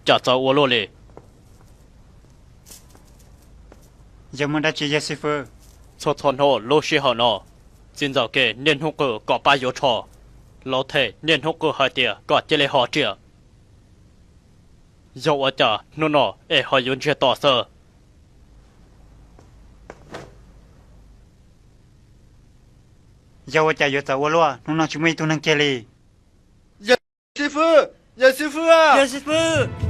Cas txawv ua luaj li? Yog muaj dab tsi yawg xib fwb? Txhua txhua hnub lub sij hawm no, txiv ntxawm Kev niaj hnub qw kom pab yuav tsho. Lauj Them niaj hnub qw hais tias kom cia li ho riam. Yog ua cas hnub no es ho yuav ntsiag to xwb? Yog ua cas yuav txawv ua luaj, hnub no tsis muaj ib tug neeg kiag li. Xib fwb, yawg xib fwb, yawg xib fwb,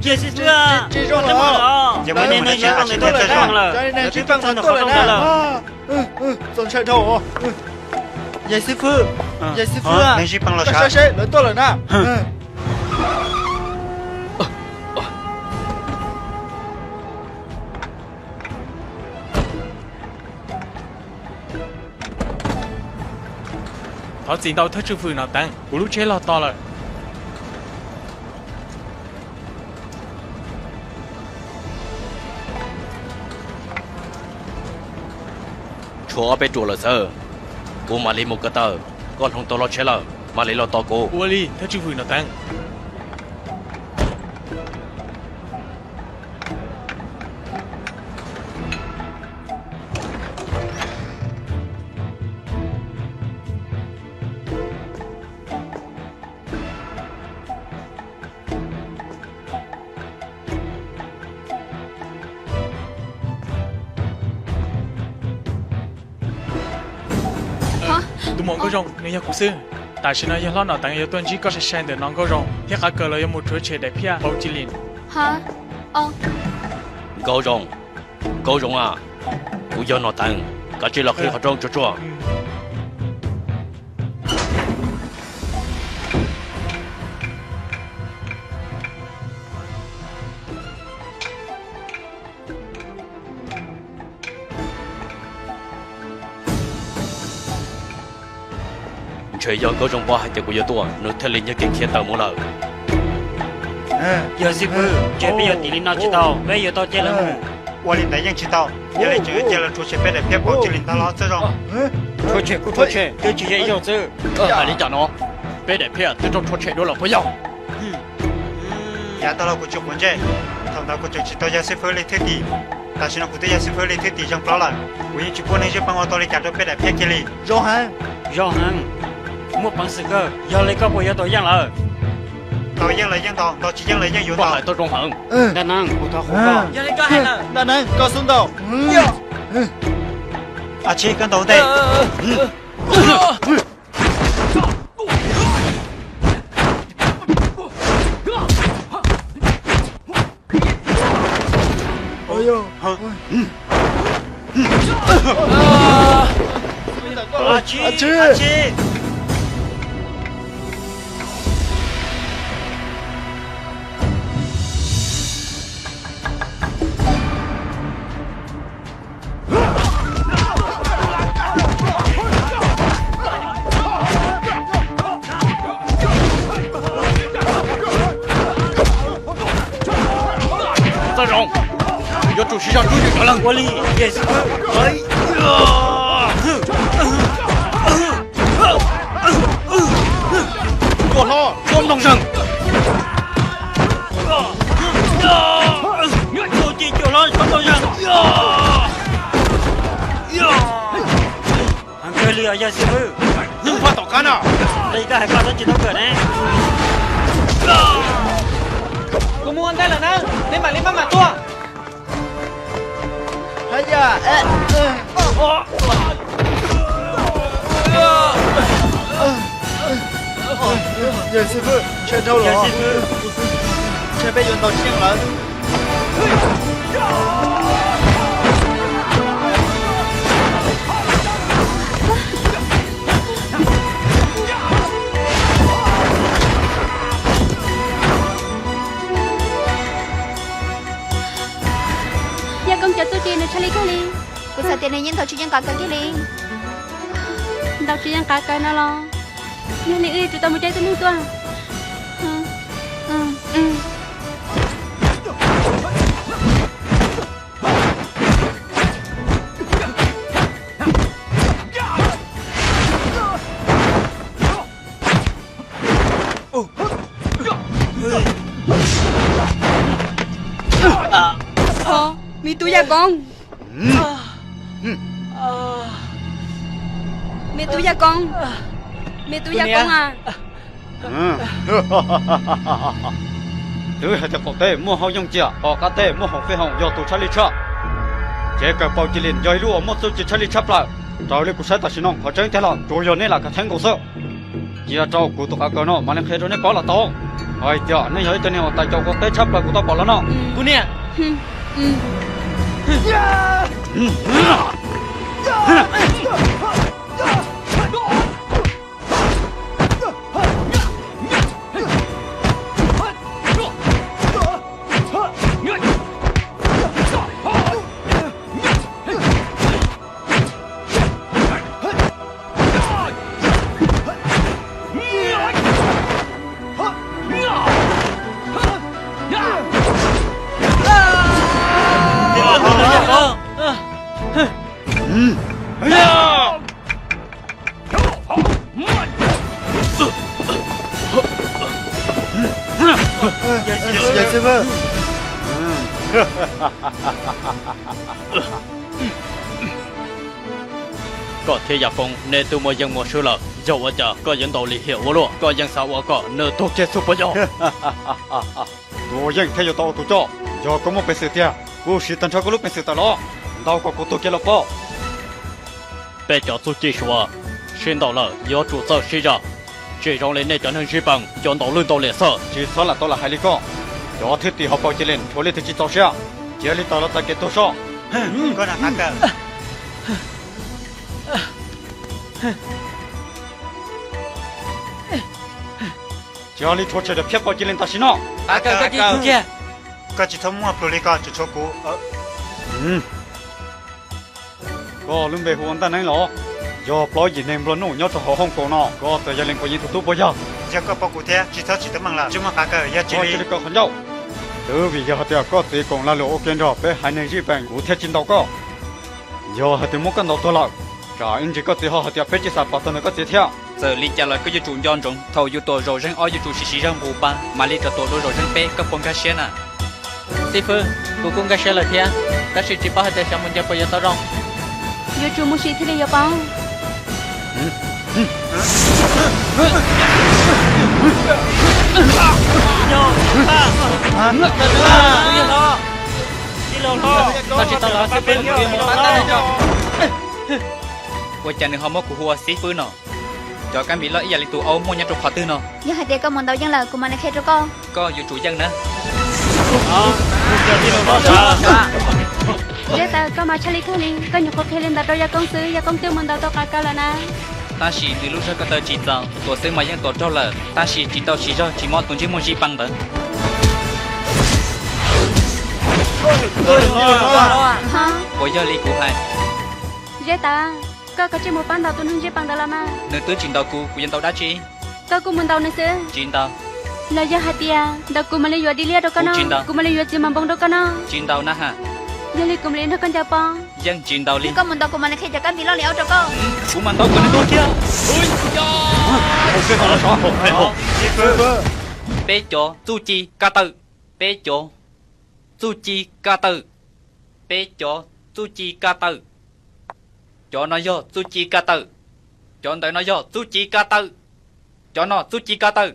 yawg xib fwb, tsis zoo lawm. Yog muaj neeg ntsib paj ntawd tuaj lawm na, cov neeg ntsib paj ntawd tuaj lawm na. Txaus ntshai dhau. Yawg xib fwb, yawg xib fwb, neeg ntsib paj los saib seb lawv tuaj lawm na. Thov txim ntau thawj tswj hwm Nom Teev, kuv lub tsheb loj to lawm. Tshuav ob peb ruam lawm xwb, kuv mam li mus ko taw. Koj hloov tau lub tsheb lawm mam li los tos kuv. Ua li thawj tswj hwm Nom Teev. Tus muam Nkauj Zoo, nws yog kuv xwb. Tam sim no yawg hlob Nom Teev yuav tuaj ntsib koj sai sai ntawm no Nkauj Zoo, thiab qav kaws los yuav mus rhuav tshem daim phiaj Pau Ci Lis. Nkauj Zoo, Nkauj Zoo a, kuv yog Nom Teev, kav tsij los qhib qhov rooj tsuag tsuag. Ntshe yog Nkauj Zoo paub hais tias kuv yuav tuaj, nws thiaj li nyiag kev khiav tawm mus lawm. Yog xib fwb, ntshe peb yuav tiv li no tsis tau, peb yuav tau cia lawv mus. Ua li ntawd yeej tsis tau, yog li tseem yuav cia lawv rhuav tshem peb daim phiaj Pau Ci Lis ntag los Txawj Zoo. Rhuav tshem kuj rhuav tshem, twb tsis yog ib zaug xwb. Hais li cas no, peb daim phiaj twb raug rhuav tshem dua lawm puas yog? Yav tag los kuv tsis quav ntsej, thaum ntawd kuv tseem tsis tau yog xib fwb li thwj tim. Tam sim no kuv twb yog xib fwb li thwj tim zeeg plaub lawm, kuv yeej tsis pub neeg ntsib paj ua tau li cas rau peb daim phiaj kiag li. Zoo heev, zoo heev, muaj peev xwm kawg. Yog li koj puas yuav tau yeej lawm? Tau yeej los yeej tau, tau tsis yeej los yeej yuav tau. Hais tau zoo heev. Ntaj Neeb, kuv thov qhuas koj. Yog li koj hais lawm. Ntaj Neeb, koj xub ntaus. Ab tsi, koj ntaus ua ntej. Ab tsi, ab tsi. Txawj Zoo, yuav tsum siv zog rub nws cov leeg. Ua li, yawg xib fwb. Tuaj hlob, txhob nplooj zeeg. Tuaj ci cuag hlob, txhob nplooj zeeg. Heev kawg li os yawg xib fwb. Hnub faj tom qab no. Li koj hais koj twb tsis tau kawm ne. Kuv mus ua ntej lawm na, neb mam li maj mam tuaj. Haya. Yawg xib fwb, ntshai dhau los. Ntshai peb yuav ntaus tsis yeej lawm. Yawg koob cov txuj ci nws tshaj li kawg li. Kuv xav tias nws yeej ntaus tsis yeej qav kaws kiag li. Ntaus tsis yeej qav kaws no los yog li wb yuav tsum tau mus caij tib neeg tuaj. Ov, me tub Yaj Koob. Me tub Yaj Koob. Me tub Yaj Koob a. Twb hais tias qaum teb muaj Hauv Yooj Ciam, hos qab teb muaj Hauv Fej Hoom yog tus tshaj lij tshaj. Ces kawm Paus Cia Lis yog ib lub uas muaj txuj ci tshaj lij tshaj plaws. Raws li kuv saib tam sim no qhov tseeb tiag los tsuas yog nej lam khav theeb nkaus xwb. Cia rau kuv tus qav kaws no mam li qhia rau nej paub los tau. Hais tias nej yog ib cov niag uas tais caus ua teb tshaj plaws kuv tau pom los no. Kuv niam. Koj thiab Yaj Koob neb twb muaj yeej muaj swb lawm, yog ua cas koj yuav ntaus lim hiam ua luaj? Koj yeej xav ua kom nws tuag kiag xwb puas yog? Tus yeej thiaj yuav tau ua tus coj. Yog koj muaj peev xwm tiag, kuj siv tag nrho koj lub peev xwm tawm los ntaus kom kuv tuag kiag los pom. Peb cov txuj ci suav sib ntaus lawm yuav tsum txawj sib zam, tsis zoo li nej cov neeg zij peem coj ntaus lwj ntaus liam xwb. Tsis txhob lam tau lam hais li koj. Cov thwj tim hauv Paus Cia Lis rhuav leej twg tsis txaus siab, cia li tawm los txais kev tuag soj. Cia li rhuav tshem daim phiab Paus Cia Lis tam sim no. Koj tsis txhob muaj plhus li ko, tsuas tshuav kuv. Koj lub npe hu ua Ntaj Neeb los? Yog plaub yim neeg nplua nuj nyob rau hauv Hooj Kaum no, koj txawm yog Leej Kuam Yeej tus tub puas yog? Yog koj pom kuv thiab tsis txhob tsis tau meej lawm, tsis muaj qav kaws yog cia li koj qhov ncauj. Twb vim yog hais tias koj txiv koom lag luam ua ke nrog peb haiv neeg zij peem kuv thiaj tsis ntaus koj. Yog hais tias muab koj ntaus tuag lawm, tsam ib ntsis koj txiv ho hais tias peb tsis xav pom txog ntawm koj txiv thiab. Txawm li cas los koj yuav tsum nco ntsoov, thaum yus tuam zaum zeeg ob yuav tsum siv siv zog nqus pa mam li rov tuam dua zaum zeeg peb, koj puas nkag siab na? Xib fwb, kuv kuj nkag siab lawm thiab, tab sis tsis paub hais tias xyov mus ncaj puas yuav tau zoo. Yuav tsum mus sim thiaj li yuav paub. Ua cas nws ho muab kuv hu ua xib fwb no? Cov kab npis loj ib yam li tus aub muaj nyob rau qhov twg no? Yog hais tias koj mus ntaus yeej lawm kuv mam li qhia rau koj. Koj yuav tsum yeej na. Zeb Taws, koj mas tshaj li kawg li, koj nyuam qhuav qhia li ntawd rau Yaj Koob xwb, Yaj Koob twb mus ntaus tau qav kaws lawm na. Tab sis nws lub zog ko taw tsis txaus, tuam xwb mas yeej tuam raug lawm, tab sis tsis tau siv zog tsis mob tus ntsej muag zij peem ntawd. Puas yog li kuv hais? Zeb Taws, koj kav tsij mus pab ntaus tus neeg zij peem ntawd los mas. Nws twb tsis ntaus kuv, kuv yuav ntaus dab tsi? Koj kuj mus ntaus nws xwb. Tsis ntaus. Los yog hais tias ntaus kuv mam li yuav di liab rau koj noj, kuv mam li yuav txiv mas npoo rau koj noj. Tsis ntaus na ha. Yog li kuv mam li nrog koj ncaws pov. Yeej tsis ntaus li. Koj mus ntaus kuv mam li qhia cov kab npis loj li aub rau koj. Kuv mam ntaus kom nws tuag kiag. Peb cov txuj ci ka tawm. Peb cov txuj ci ka tawm. Peb cov txuj ci ka tawm. Cov no yog txuj ci ka tawm. Cov ntawd no yog txuj ci ka tawm. Cov no txuj ci ka tawm.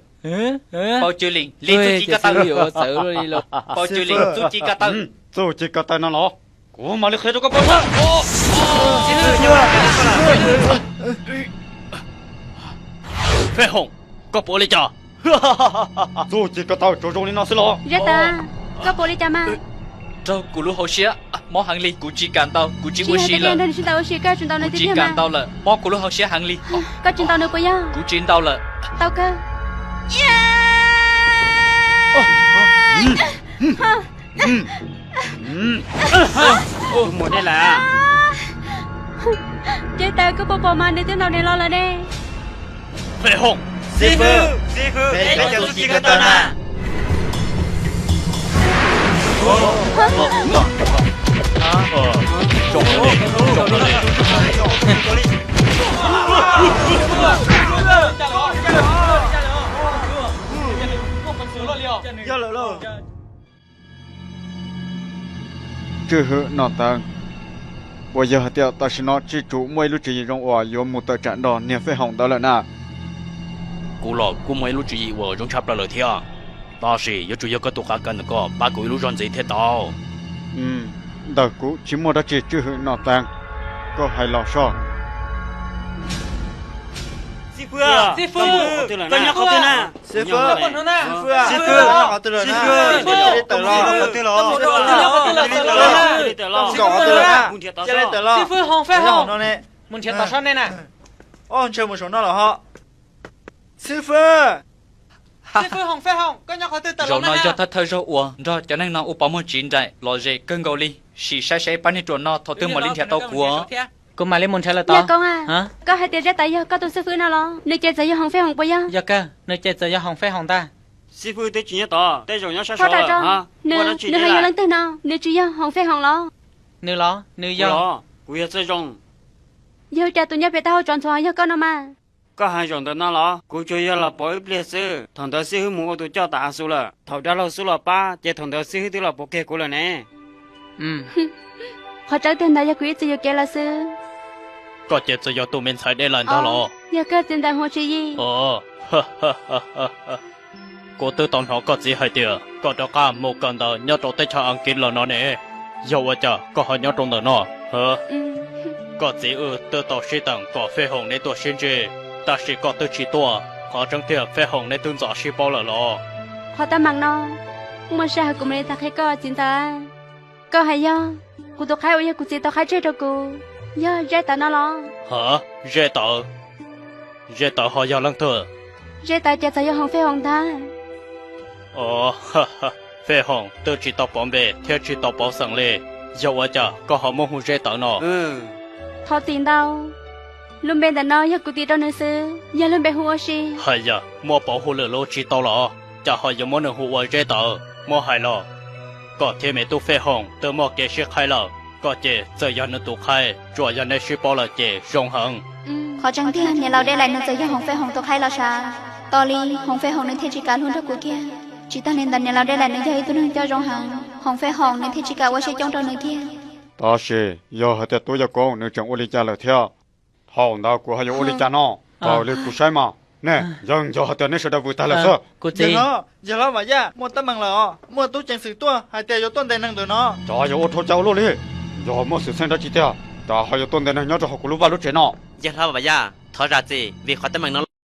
Paus Cwm Lim li txuj ci ka tawm. Paus Cwm Lim txuj ci ka tawm. Txuj ci ka tawm no los kuv mam li qhia rau koj paub. Fej Hoom, koj puas ua li cas? Txuj ci ka tawm tsuas zoo li no xwb los? Zeb Taws, koj puas ua li cas mas? Raug kuv lub hauv siab mob heev li, kuv tsis kam ntaus, kuv tsis ua si lawm. Kuv tsis kam ntaus lawm, mob kuv lub hauv siab heev li. Koj tsis ntaus nws puas yog? Kuv tsis ntaus lawm. Tau kawg. Tus muam nej lawm. Zeb Taws, koj puas pom mas nws twb ntaus nws los lawm ne. Fej Hoom, xib fwb, peb cov txuj ci ka tawm na. Tswj hwm Nom Tawv, puas yog hais tias tam sim no Tswj Tsum muaj ib lub tswv yim zoo uas yuav mus tawm tsam nrog niag Fej Hoom ntawd lawm na? Kuv los kuj muaj ib lub tswv yim uas zoo tshaj plaws lawm thiab. Tab sis yuav tsum yog koj tus qav kaws ntawm koj pab kuv ib lub zog ntxiv thiaj tau. Ntawm kuv tsis muaj dab tsi tswj hwm no tag, koj hais los soj. Xib fwb, xib fwb, koj nyob qhov twg na? Xib fwb, xib fwb, xib fwb, xib fwb, Hoom Fej Hoom, mus nrhiav Tom Sab nej na. Ntshe mus saum no lawm ho. Xib fwb, xib fwb Hoom Fej Hoom, koj nyob qhov twg tawm los no? Zaum no yog thawj thawj zaug uas nrog cov neeg no ua pov muag tsiv nraim lom zem kawg nkaus li, sim saib saib pab niag ruam no thaum twg mam li nrhiav tau kuv. Kuv mam li mus nrhiav lawm tod. Yawg Koob, koj hais tias Zeb Tawv yog koj tus xib fwb no los? Nws ces txawm yog Hoom Fej Hoom puas yog? Yog kawg, nws ces txawm yog Hoom Fej Hoom ntag. Xib fwb twb tsis nyob tod, tej zaum nyob sab saud lawm. Nws ho yog leej twg no? Nws tsis yog Hoom Fej Hoom los? Nws los? Nws yog. Kuv yog Txawj Zoo. Yog cas tus nyob pem taub hau tsov ntxhuav yog koj no mas? Koj hais zaum ntawm no los? Kuv tsuas yog los pauv ib pliag xwb, thaum ntawd xib hwb mus ua tus coj tas av xu lawm. Thaum dab laug xub los pab ces thaum ntawd xib hwb twb los pauv kiag kuv lawm ne. Qhov tseeb tiag ntawd yog kuv ib txwm yuam kev lawm xwb. Koj ces txawm yog tus me ntxhais dej lawm ntag los? Yog koj txiv ntawm Huas Tswv Yim. Kuv twb tau hnov koj txiv hais tias koj rov qab mus kawm ntawv nyob rau teb chaws Askiv lawm no ne, yog ua cas koj ho nyob rau ntawm no? Koj txiv wb twb tau sib teem kom Fej Hoom neb tuaj sib ntsib, tab sis koj twb tsis tuaj. Qhov tseeb tiag Fej Hoom neb twb ntxov sib paub lawm los? Qhov teeb meem no muaj sij hawm kuv mam li tau qhia koj txiv ntxawm. Koj hais yog kuv tus qhaib uas yog kuv txiv tau qhaib tseg rau kuv, yog Zeb Tawv no los? Ha, Zeb Tawv? Zeb Tawv ho yog leej twg? Zeb Tawv ces txawm yog Hoom Fej Hoom ntag. Os, Fej Hoom twb tsis tau pauv npe thiab tsis tau pauv xeem li, yog ua cas koj ho muab hu Zeb Tawv no? Thov txim ntau, lub npe ntawm no yog kuv tis rau nws xwb, yog lub npe hu ua si. Hais yam muab pauv hu lwm lub tsis tau los? Cas ho yuav muab nws hu ua Zeb Tawv? Muab hais los, koj thiab me tub Fej Hoom twb muaj kev sib qhaib lawm, koj ces txawm yog nws tus qhaib, tsuas yog neb sib paub lawm ces zoo heev. Qhov tseeb tiag niam laus Dej Laim nws txawm yog Hoom Fej Hoom tus qhaib los sav. Tos li Hoom Fej Hoom nws thiaj tsis kam hlub nrog kuv kiag. Tsis tag li ntawd niam laus Dej Laim nws yog ib tug neeg coj zoo heev, Hoom Fej Hoom nws thiaj tsis kam ua siab coob rau nws kiag. Tab sis yog hais tias tub Yawg Koob nws tseem ua li cas lawm thiab? Thaum ntawd kuv ho yuav ua li cas no? Raws li kuv saib mas, nej yeej yog hais tias neb sawv daws vwm tag lawm xwb. Kuv txiv, Yawg hlob Vam Yaj, muaj teeb meem lawm os. Muaj tub ceev xwm tuaj hais tias yuav tuaj ntes neeg ntawm no. Cas yuav ua rau cas ua luaj li? Yog muaj xwm txheej dab tsi tiag, cas ho yuav tuaj ntes neeg nyob rau hauv kuv lub vaj lub tsev no? Yawg hlob Vam Yaj, thov zam txim vim qhov teeb meem no.